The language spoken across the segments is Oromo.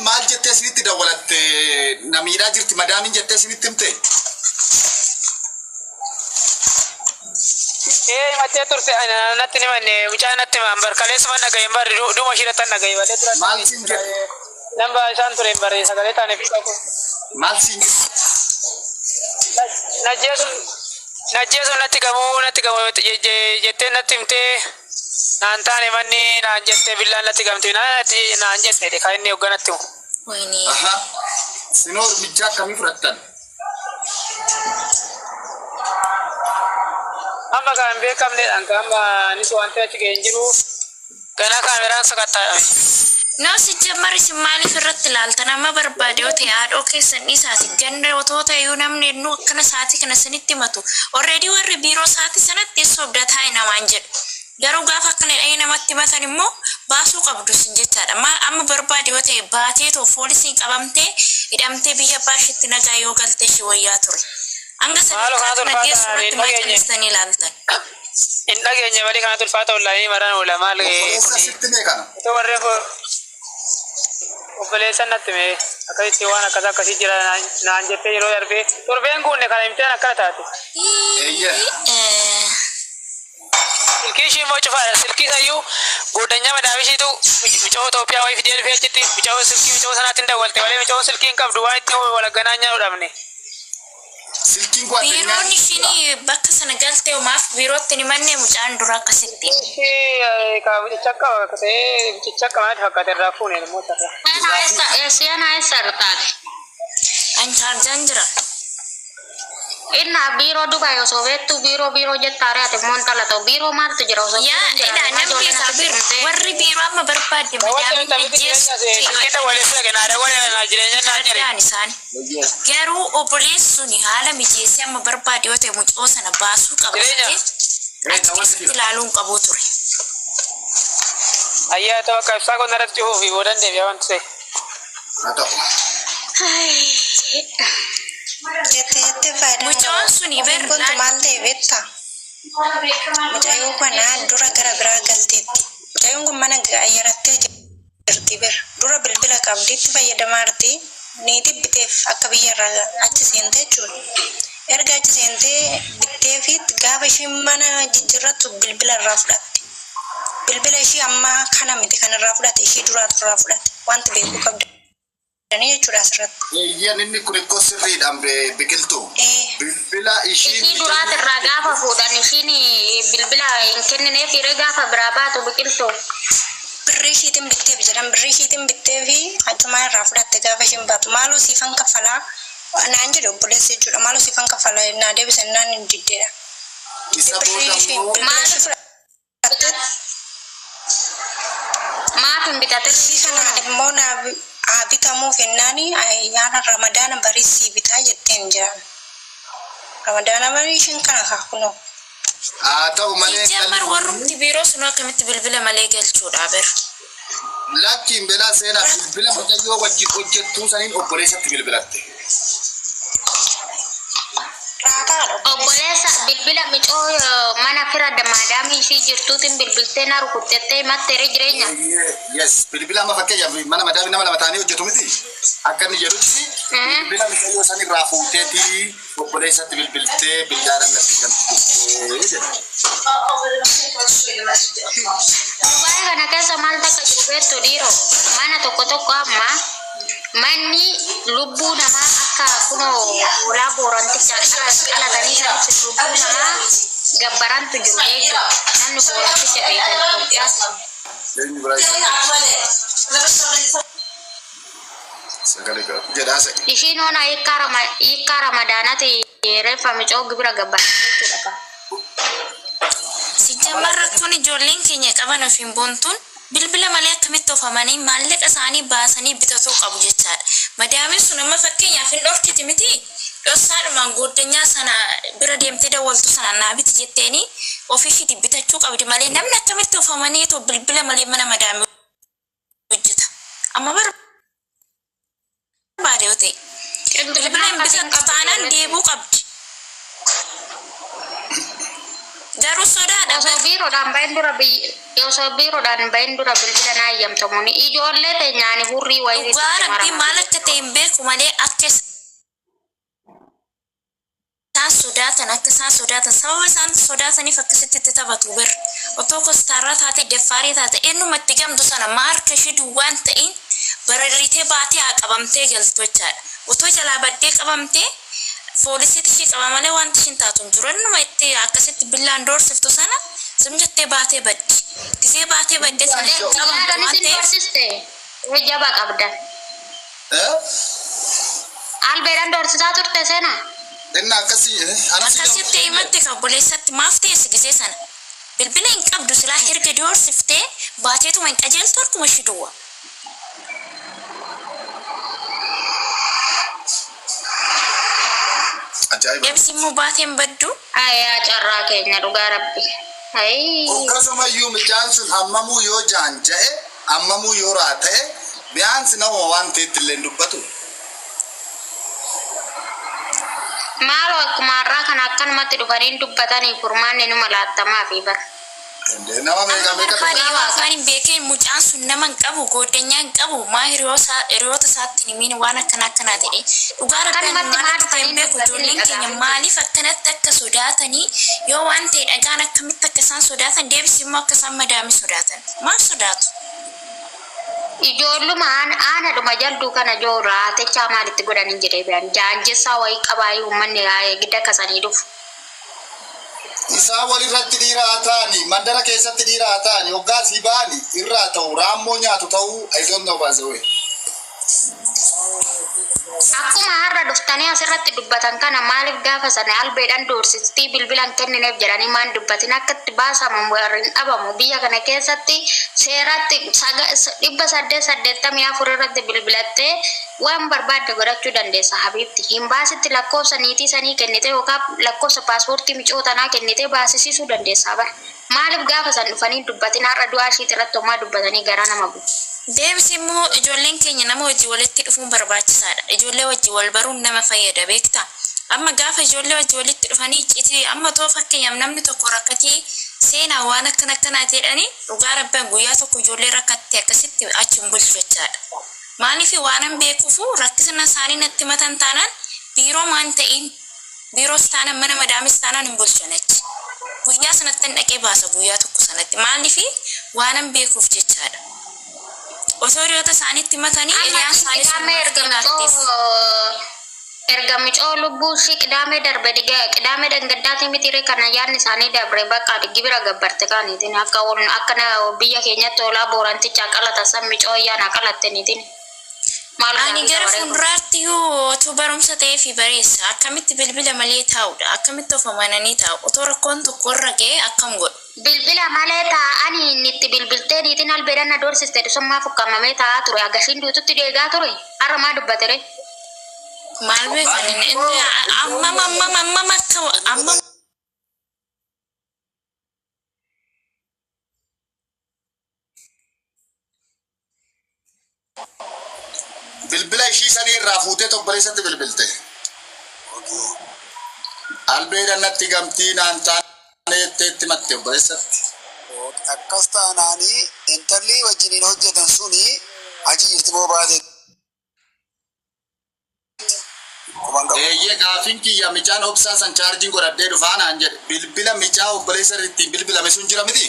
Maal jettee isinitti dawwalatte? Na miidhaa jirti madaamiin jettee isinitti himte? Ee, himattee turte. Ana natti hin himanne, mucaan natti himan bar, kaleessuma dhagaye hin barre, dhuma ishii irratti dhagaye malee dura. Maal siin jedhe? Namba isaan ture hin barre, sagalee taane fi qabu. Maal siin jedhe? Najjeesuun natti gamoo jettee natti himtee, naan taane, manni naan jette, billaan natti gamte natti naan jette kan inni hoogganatti himu. Wayne. Aha. Sinoo mijjaa akkamii fudhattan? Amma kan hin beekamnedhaan kan amma anis wanti achi ga'e hin jiru. Ganaa kaameraan sakattaa'ame. No, sijjammar isin maaliif irratti ilaaltan? Amma barbaade yoo ta'e haadhoo keessan dhiisaati, ganda otoo ta'e iyyuu namni ennuu akkana sa'aatii kana isinitti himatu. Already warri biiroo sa'aatii sanatti sobda taa'e namaan jedhu. Garuu gaafa akkana jedhanii namatti himatan immoo baasuu qabdu isin jechaadha. Amma barbaade yoo ta'e baatee too poolisiin qabamtee hidhamtee biyya baashitti nagaa yoo galte ishee wayyaa ture. Hanga Maaloo sadarkaa kanatu kana ulfaata geessu irratti hin maal dhageenye. callisanii ilaaltan? Hin dhageenye malee kanatu ulfaata, wallaahi maraan oola maal Obboleessa kuni. sitti mee kana? Otoo warreen obboleessan natti mee akkasitti waan akkas akkasii jira naan jettee, yeroo darbee torbeen guunne kana himteen akkana taate. Eeyyee. Silkii ishii immoo cufaadha. Silkii isayyuu goddanyaa madaamishiitu micoo Itoophiyaa wayii fidee dhufee achitti micoo silkii micoo sanaatiin dawwalte malee micoon silkii hin qabdu, waan itti walagganaa nyaatu dhabne. Silkiin gwaddinyaa Biiroon ishiin bakka sana galte maaf biirootti hin himanne mucaan dura akkasitti? Ishii ka mucicha qaba ta'ee, mucicha qaba natti fakkaate, irraa fuune namoota irraa. Siyan eessa taate? An Shaarjaan jira. Inna biiroo Dubaay osoo beektu biiroo biiroo jettaare, ati immoo intala ta'u biiroo maaltu jira osoo Yaa biiroon ilaa jiraate nan ijoolleen beekaa asitti bir dhumtee. Warri biiroo amma barbaadde Dawwalte madaamin miti jireenya silkii dawwalee sila kenna dawwalee na jireenya naan jedhe. Shaarjaan isaan. Garuu obboleessi suni haala mijeessee amma barbaade yoo ta'e mucoo sana baasuu qaba Jireenya. malee achi keessatti ilaaluu hin qabu ture. Ayyaa ta'u akka ibsaa qonna irratti cufuu fi boodan deebi'a wanti ta'e. Haa ta'u. Jette jettee faayidaan Mucoon qaba. suni Ofiin ber kuntu maal ta'e beektaa? Mucayyoo kana dura gara biraa galteetti. Mucayyoon kun mana ayyarattee jirti bir. Dura bilbila qabdiitti fayyadamaa jirti. Niitii biteef akka biyya irraa achi seentee jechuudha. Erga achi seentee bitteefi gaafa isheen mana jijjiirrattu bilbila irraa fudhatte. Bilbila ishii ammaa kana miti kan irraa fudhate, ishii duraatu irraa fudhate. Wanti beekuu qabdanii jechuudha asirratti. Eeyyeen, inni kun ikkoo sirriidhaan biqiltuu. Ee. Bilbila ishiin Ishii duraati irraa gaafa fuudhan ishiin bilbila hin kennineef hiree gaafa biraa baatu, biqiltuu. Birrii ishiitiin bitteef jedhan, birrii ishiitiin bitteefi achumaan irraa fudhatte. Gaafa ishiin baatu maaloo siifan kaffalaa naan jedhe obboleessi jechuudha, maaloo siifan kaffalaa naa deebisan naan hin diddeedha. Isa Birrii booda ishii immoo bilbila ishii fudhatte. Maaf hin bitatin? Ishii kanaan immoo naa haa bitamuuf jennaani, ayyaana Ramadaana barii sii bitaa jetteen jiran. Ramadaana barii ishiin kana kaakunoo. Haa ta'u malee Ijji intalli ammar kun warrumti biiroo sun akkamitti bilbila malee galchuudha ber. Lakkiin belaa seenaa bilbila mucayyoo wajjin hojjettuu saniin obboleessatti bilbilatte. Raataadha obboleessi. Obboleessa bilbila micoo mana fira maadaamii ishii jirtuutiin bilbiltee na rukuttettee himatteere, jireenya. Yes, bilbila amma fakkeenyaaf mana madaamii nama lama ta'anii hojjetu miti. Akka inni jedhutti bilbila mucayyoo sanirraa fuuteetii obboleessatti bilbiltee billaadhaan natti gamti jettee jedha. Dubaay kana keessa maal takka jiru beektu dhiiroo? Mana tokko tokko amma manni lubbuu namaa akka kunoo hoolaa booranticha qalatanii sanitti lubbuu namaa gabbarantu jiru jechuudha. Namni booranticha beekan Itoophiyaas. Eenyu biraa isa sagalee qaba jedhaa sagalee. Ishiin hoona hiikkaa Ramadaanati reeffa micoo gibira gabbaran jechuudha. Sijjammar rakkoon ijoolleen keenya qaban ofiin boontuun bilbila malee akkamitti oofamanii maallaqa isaanii baasanii bitatuu qabu jechaadha. Madaamiin sun amma fakkeenyaaf hin dhorkiti miti, dhossaadhumaan gooddanyaa sana bira deemtee dawwaltu sana naa biti jetteeni ofii ishiitii bitachuu qabdi malee namni akkamitti oofamanii otoo bilbila malee mana madaamii hojjeta? Amma barbaade yoo ta'e bilbila Qinxinaa hin akkasiin bitattu qabdu taanaan ijoolletti. deebuu qabdi. Garuu sodaadha Osoo bar. biiroodhaan bahin dura osoo biiroodhaan bahin dura bilbila naa eeyyamtamuuni ijoollee teenyaani hurrii wayii Dhugaa itti rabbii marama. maal akka ta'e hin beeku malee akka isaan sodaatan, akka isaan sodaatan, sababa isaan sodaataniif akkasitti itti taphatu bir. Otoo kostaarraa taate, deffaarii taate, eenyumatti gamtu sana maa harka ishee duwwaan ta'in bararriitee baatee haa qabamtee galtu jechaadha. Otoo jalaa baddee qabamtee foolisiitti ishee qaba malee wanti ishiin taatu hin jiru. Ennuma itti akkasitti billaan doorsiftu sana sim jettee baatee baddi. Gisee baatee baddee sana hin qabamtu Billaadhaan waan isin ta'eef doorsiste jaba qabda. Eh? Albeedhaan doorsisaa turte seenaa. Inni akkasii anas akkasitti himatti kan obboleessatti maaf teessi gisee sana. Bilbila hin qabdu silaa erga doorsiftee baateetuma hin qajeeltu harkuma ishee duwwa. Ajaa'iba. Deebisi immoo baateen baddu. Ayyaa carraa keenya dhugaa rabbi. Ayii. Akkasumayyuu mucaan sun hammamuu yoo jaanja'e, hammamuu yoo raata'e, mi'aansi nama waan ta'etti illee hin dubbatu. Maaloo akkuma har'aa kana akkanumatti dhufanii dubbatanii furmaanni numa laattamaa fi bara. Nama meeqa Amma meeqa barbaade yoo afaan hin beekeen mucaan sun nama hin qabu, gooddanyaa hin qabu, maa hiriyoota isaatti hin himin waan akkana akkanaa jedhee. Dhugaa rabbi ani Akkanumatti maal maa akka ta'e hin dhufanii beeku dubbatanii ijoolleen keenya dhagaafin. Maaliif akkanatti akka sodaatanii yoo waan ta'e dhagaan akkamitti akka isaan sodaatan, deebisi immoo akka isaan madaami sodaatan. Maaf sodaatu? Ijoolluma aanadhuma jalduu kana joo raatechaa maalitti godhanii jedhee biran jaanjessaa wayii qabaayii uummanni gidda kasanii dhufu. Isaan walirratti dhiira haa ta'ani, mandara keessatti dhiira haa ta'ani, hoggaa sii ba'ani irraa ta'u, raammoo nyaatu ta'uu, I don't know by the way. Akkuma har'a dhuftanii asirratti dubbatan kana maaliif gaafa sana albeedhaan doorsistii bilbilan kennineef jedhanii maan dubbatin? Akka itti baasamu warri hin dhabamu biyya kana keessatti seeratti 884 irratti bilbilattee waan barbaadde godhachuu dandeessa habiibti. Hin baasitti lakkoofsa niitii sanii kennite yookaan lakkoofsa paaspoortii micoo tanaa kennite baasisiisuu dandeessa bara. Maaliif gaafa san dhufanii dubbatin? Har'a du'aa ishiit irratti homaa dubbatanii garaa nama bu'u. Deebisi immoo ijoolleen keenya nama wajjin walitti dhufuun barbaachisaadha. Ijoollee wajjin wal baruun nama fayyada beektaa. Amma gaafa ijoollee wajjin walitti dhufanii iccitii amma too fakkeenyaaf namni tokko rakkatee seenaa waan akkana akkanaa jedhanii, dhugaa rabban guyyaa tokko ijoollee rakkatte akkasitti achi hin bulchu jechaadha. Maaliif waan hin beekuufu rakkisina isaanii natti matan taanaan biiroo maan ta'in biiroos taanaan mana madaamis taanaan hin bulchan achi. Guyyaa sanatti hin dhaqee baasa guyyaa tokko sanatti, maaliif waan hin beekuuf jechaadha. Osoo hiriyoota isaaniitti matanii Amma hiriyaan isaanii sun qidaamee erga laatteef. micoo erga micoo lubbuu ishii qidaamee darbe qidaamee dangaddaatii mitiire kana yaadni isaanii dabre bakka gibira gabbarte kaaniitiin akka akka biyya keenyatti hoolaa booranticha qalata san micoo ayyaana qalatteniitiin maal Ani gaarii gara dabaree kun. Fuulduraatti yoo otoo barumsa ta'ee fi bareessa akkamitti bilbila malee taa'udha, akkamitti of amananii taa'u, otoo rakkoon tokko irra ga'e akkam godhu? Bilbila malee taa'anii inni itti bilbiltee niitiin albeedhaan na doorsiste dhusummaa fukkaamamee taa'aa ture agashiin duututti deegaa ture har'a maa dubbatere? Maal beekan inni ammam ammam ammam akka ammam. Bilbila ishii sanii irraa fuutee obboleessatti bilbilte. Albeedhaan natti gamtii naan taane jetteetti matte obboleessatti. Akkas taanaanii intalli wajjiniin hojjetan suni achi jirti moo baate? Quban qabu. Eeyyee, gaafiin kiyya micaan obsaa san chaarjiin godhadhee dhufaa naan jedhe. Bilbila micaa obboleessa ittiin bilbilame sun jira miti?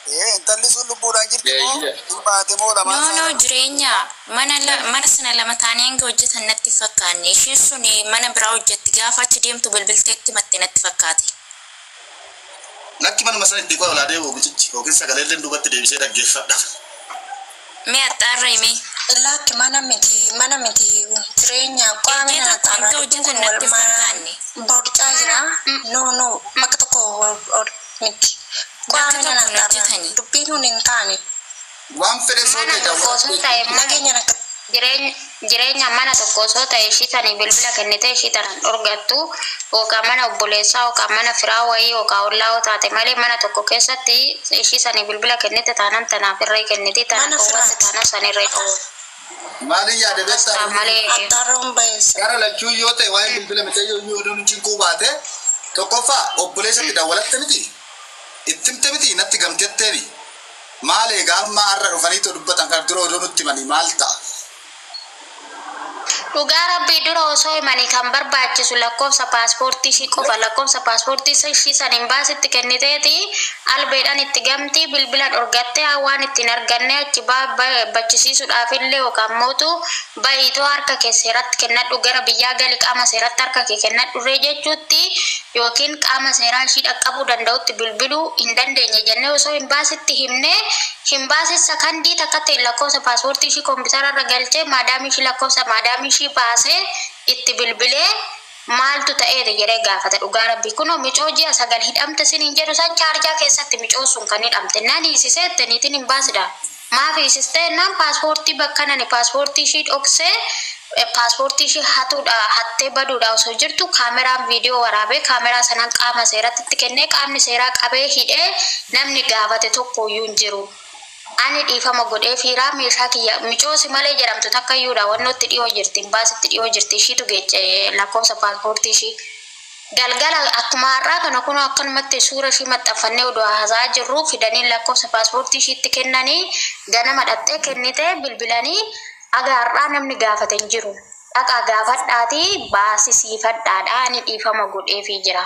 Ee, intalli sun lubbuudhaan jirti moo Eeyyee. hin baate moo lamaan No, no, isaanii? jireenya mana mana sana lama taanii hanga hojjetan natti fakkaanne. Ishiin sun mana biraa hojjetti, gaafa achi deemtu bilbilteetti matte natti fakkaate. Lakki, manuma sana itti qola deemu bicichi yookiin sagaleellee duubatti deebisee dhaggeeffadha. Mee axxaarra himee. Lakki, mana miti, mana miti, jireenya qaamni Ejjee tokko naatarraa hanga dubbiin hojjetan kun wal natti fakkaanne. borcaa jira. No, no, bakka tokko wal miti. Bakka Qaamni tokko hin naatarraa hojjetani. dubbiin kun hin taane. Waan fedhe soo Mana ta'e tokko osoo ta'e mana Nageenya akka jireenya mana tokko osoo ta'e ishii tanii bilbila kennite ishii tanan dhorgattu yookaan mana obboleessaa yookaan mana firaa wayii yookaan ollaa yoo taate malee mana tokko keessatti ishii sanii bilbila kennite taanan tanaaf irree kennite tana Mana dhoowwatte firaati. taanan san irree dhoowwa. Maaliin yaade beektaa? Akkas malee Attaarroon bayeessa. Gara lachuu yoo ta'e waa'ee bilbila miti yoo yoo cinquu baate, tokkoffaa obboleessatti dawwalatte miti. Itti himte miti natti gamtetteeni. Maal egaa amma har'a dhufaniitu dubbatan kan dura odoo nutti himanii maal ta'a? Dhugaa rabbii dura osoo himanii kan barbaachisu lakkoofsa paaspoortii ishii qofa. Lakkoofsa paaspoortii ishii san hin baasitti kenniteeti albeedhaan itti gamtii bilbila dhorgattee waan ittiin arganne achi bachisiisuudhaaf illee yookaan mootu bahiitoo harka kee seeratti kennadhu, gara biyyaa gali, qaama seeratti harka kee kennadhu jechuutti yookiin qaama seeraa ishii dhaqqabuu danda'utti bilbiluu hin dandeenye jennee osoo hin baasitti himne, hin baasis sakandii takkatti lakkoofsa paaspoortii ishii kompiitara irra galchee, maadaamii ishii lakkoofsa maadaamii ishii baasee itti bilbilee maaltu ta'eeti jedhee gaafata. Dhugaa rabbii kunoo micoo ji'a 9 hidhamte siniin jedhu san chaarjaa keessatti micoo sun kan hidhamte nan hiisiseette niitiin hin baasidha. Maaf hiisistee naan paaspoortii bakka nani paaspoortii ishii dhoksee, paaspoortii ishii hatuudha, hattee baduudha osoo jirtu kaameraan viidiyoo waraabee kaameraa sanaan qaama seeratti itti kennee, qaamni seeraa qabee hidhee, namni gaafate tokko iyyuu hin jiru. Ani dhiifama godhee fiiraa meeshaa kiyya micoosi malee jedhamtu takka iyyuudha wannootti dhiyoo jirti, baasitti dhiyoo jirti, ishiitu geeche lakkoofsa paaspoortii ishii. Galgala akkuma har'aa kana kun akkanumatti suura ishii maxxanfannee odoo haasa'aa jirru fidanii lakkoofsa paaspoortii ishiitti kennanii, ganama dhattee kennite bilbilanii aga har'aa namni gaafate hin jiru. Dhaqaa gaafadhaatii baasisiifadhaadha, ani dhiifama godheefii jira.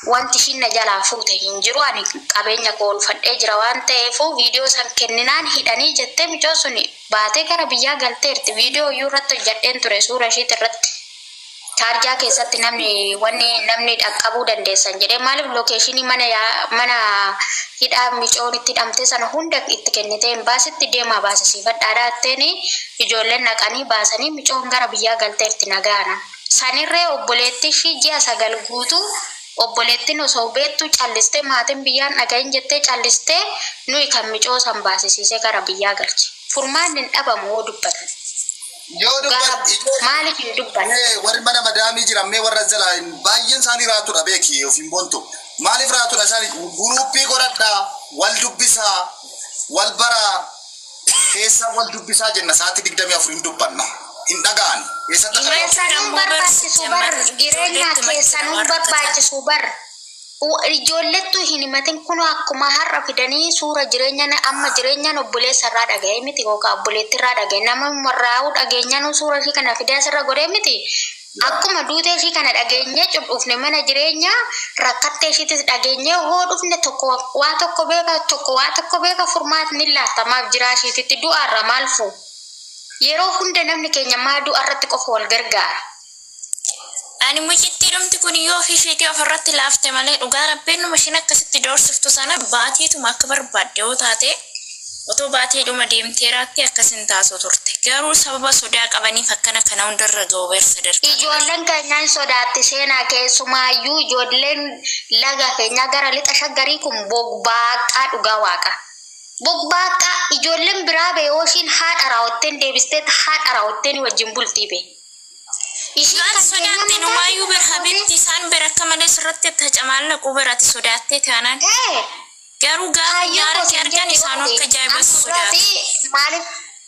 Wanti ishiin na jalaa fuute hin jiru, ani qabeenya koo oolfadhee jira waan ta'eef viidiyoo san kenninaan hidhanii jettee micoo sun baatee gara biyyaa galteerti. Viidiyoo iyyuu irratti hojjedheen ture suura ishiit irratti. Chaarjaa keessatti namni wanni namni dhaqqabuu dandeessan jedhee, maaliif location mana mana hidhaa micoon itti hidhamte sana hunda itti kennitee hin baasitti deemaa baasisiifadhaadha jetteeni, ijoolleen naqanii baasanii micoon gara biyyaa galteerti nagaana. Sanirree obboleetti ishii ji'a 9 guutuu obboleettiin osoo beektu callistee, maatiin biyyaan dhagahin jettee callistee, nuyi kan micoo san baasisiisee gara biyyaa galche. Furmaanni hin dhabamu hoo dubbatan. Yoo Gara dubbat maaliif hin dubbanne? Mee warri mana madaamii jiran, mee warra jalaa baay'een isaanii raatudha beeki ofiin boontu. Maaliif raatudha isaanii? Group godhadhaa, wal dubbisaa, wal baraa, keessa wal dubbisaa jenna, sa'aatii 24 hin dubbanna. Hin dhaga'ani. Eessatti akka Keessanuu barbaachisu bar, jireenya keessanuu barbaachisu bar. Ijoollettu hin himatin, kun akkuma har'a fidanii suura jireenya amma jireenyaan obboleessa irraa dhaga'ee miti yookaan obboleetti irraa dhaga'e, nama marraa'uu dhageenyaan suura ishii kana fidee asirra godhee miti. Akkuma duutee ishii kana dhageenyee cudhuufne mana jireenyaa rakkattee ishiitis dhageenyee hoo dhufne, tokko waa tokko beeka, tokko waa tokko beeka, furmaatni laattamaaf jiraa ishiititti du'aarra maal fuu? Yeroo hunda namni keenya maa du'arratti qofa wal gargaara? Ani mucittii dhumti kun yoo ofii isheetii ofirratti laafte malee, dhugaa rabbiin numa isheen akkasitti doorsiftu sana baateetuma akka barbaadde yoo taate, otoo baateedhuma deemteeraatti akkas hin taasu turte. Garuu sababa sodaa qabaniif akkana kana hundarra ga'u ber sadarkaa. Ijoolleen keenya hin sodaatti seenaa, keessumaayyuu ijoolleen laga keenyaa gara lixa shaggarii kun bogbaaqaa, dhugaa waaqa. Bogbaaqaa ijoolleen biraa bee yoo ishiin haadha raawwatteen deebistee haadha raawwatteen wajjin bultii bee. Ishiin Yoo ati kan keenya sodaatte mataa numaayyuu ber habiibti isaan ber akka malee sirratti tacamaallaquu ber ati sodaattee taanaan. Garuu gaafa Kaayyoo nyaara koo kee sin argan jette isaanuu godhe akka ajaa'ibas amma sodaatu. duraati maaliif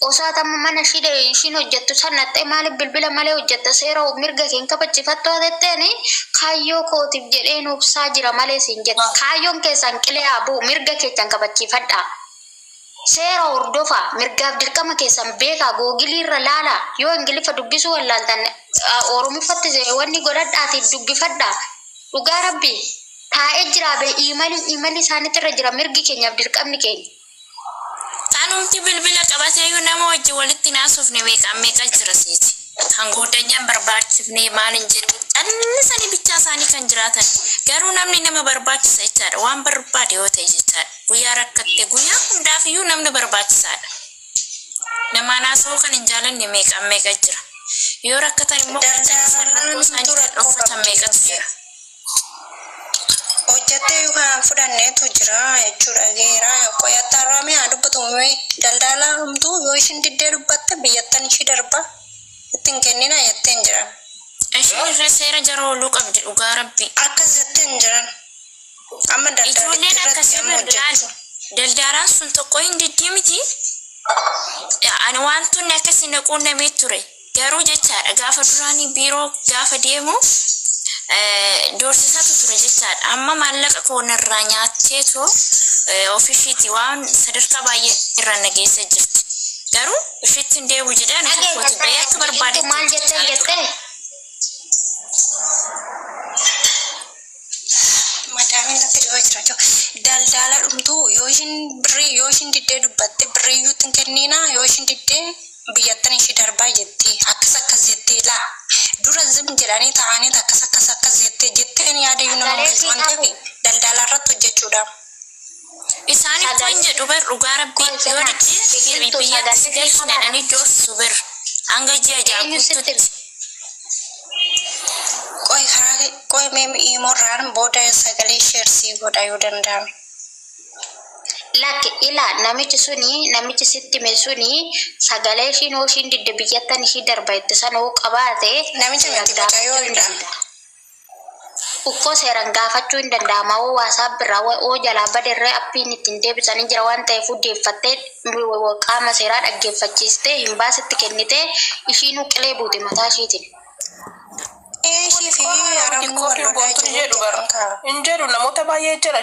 osoo ati amma mana ishii ishiin hojjettu san dhattee maaliif bilbila malee hojjetta, seera mirga kee hin kabachiifattu jetteeni, kaayyoo kootiif jedhee nuufsaa jira malee siin jette. Kaayyoon keessan qilee haa bu'u, mirga keessan kabachiifadhaa. Seera hordofaa, mirgaaf dirqama keessan beekaa, Google irra laalaa, yoo Ingiliffa dubbisuu wallaaltan Oromoffatti wanni godhadhaatiif dubbifadhaa. Dhugaa rabbi taa'ee jiraa bee email isaaniitti irra jira mirgi keenyaaf dirqamni keenya. Kanumti bilbila qabateeyyuu nama wajjin walitti naasofne meeqaan meeqa jira seeti. Kan goodanyaan barbaachifne maal hin jenne callisanii bichaa isaanii kan jiraatan. Garuu namni nama barbaachisa jechaadha. Waan barbaade yoo ta'e jechaadha. Guyyaa rakkatte guyyaa hundaafiyyuu namni barbaachisaadha. Namaan haasa'uu kan hin jaalanne meeqaan meeqa jira. Yoo rakkatan immoo kan callisan rakkoo isaanii Daldaalarraa kan rakkoo dhoffatan qabdi. meeqatu jira. Hojjattee yookaan fudhanneetu jira jechuudha. Geeraa qoyattaarraa mi'a dubbatu daldalaa homtuu yoo ishin diddee dubbatte biyyattan ishii darba ittiin kennina jetteen jiran. Ishiin irra seera jara ooluu qabdi dhugaa rabbi. Akkas jetteen jiran. Amma Ijoolleen daldalitti irratti akkasii amma laal hojjechuu. daldaalaan sun tokko hin diddii miti. Ani wantoonni akkasii na quunnamee ture. Garuu jechaadha gaafa duraanii biiroo gaafa deemu Doorsisatu ture jechaadha. Amma maallaqa koo narraa nyaatteetu ofishiiti waan sadarkaa baay'ee irra na geessa jirti. Garuu ishiitti hin deebi'u jedhee ani tokkooti bahee akka Biqiltuu maal barbaadetti jettee jettee? Madaamiin natti dhiyoo jira jiru. Daldala dhumtuu yoo ishiin birrii yoo ishiin diddee dubbatte birrii iyyuu hin kenninaa, yoo ishiin diddee biyyattan ishii darbaa jettee akkas akkas jettee laa dura zim jedhanii taa'anii akkas akkas akkas jettee jetteen yaada iyyuu nama Sagalee galchu waan sii ta'eef daldala irratti hojjechuudha. Isaan ittoo hin jedhu bar, dhugaa rabbii Qoy yoo seenaa diddee Biqiltuu biyyatti sagalee sii galchina qabaadha. jedhanii doorsisu bar hanga ji'a ja'a Eenyu sitti guututti. Qoy karaa qoy mee imorraan booda sagalee sheersii godha yoo danda'ame. Lakki, ila namichi suni, namichi sitti hime suni sagalee ishiin hoo ishiin didde biyyattan ishii darba itti sana hoo qabaate Namicha seeraan miti mucayyoo gaafachuu hin hidha. danda'a. Ukkoo seeraan gaafachuu hin danda'ama, hoo WhatsApp irraa hoo jalaa baderree appiin ittiin deebisanii jira waan ta'eef deeffattee qaama seeraa dhaggeeffachiistee hin baasitti kennitee ishiinuu qilee buute mataa ishiitiin. Ee ishii fi Xiqqoo arabni wal xiqqoo fi lolaa boontuun jiru jedhu bara jedhan kaa. hin jedhu namoota baay'ee jira.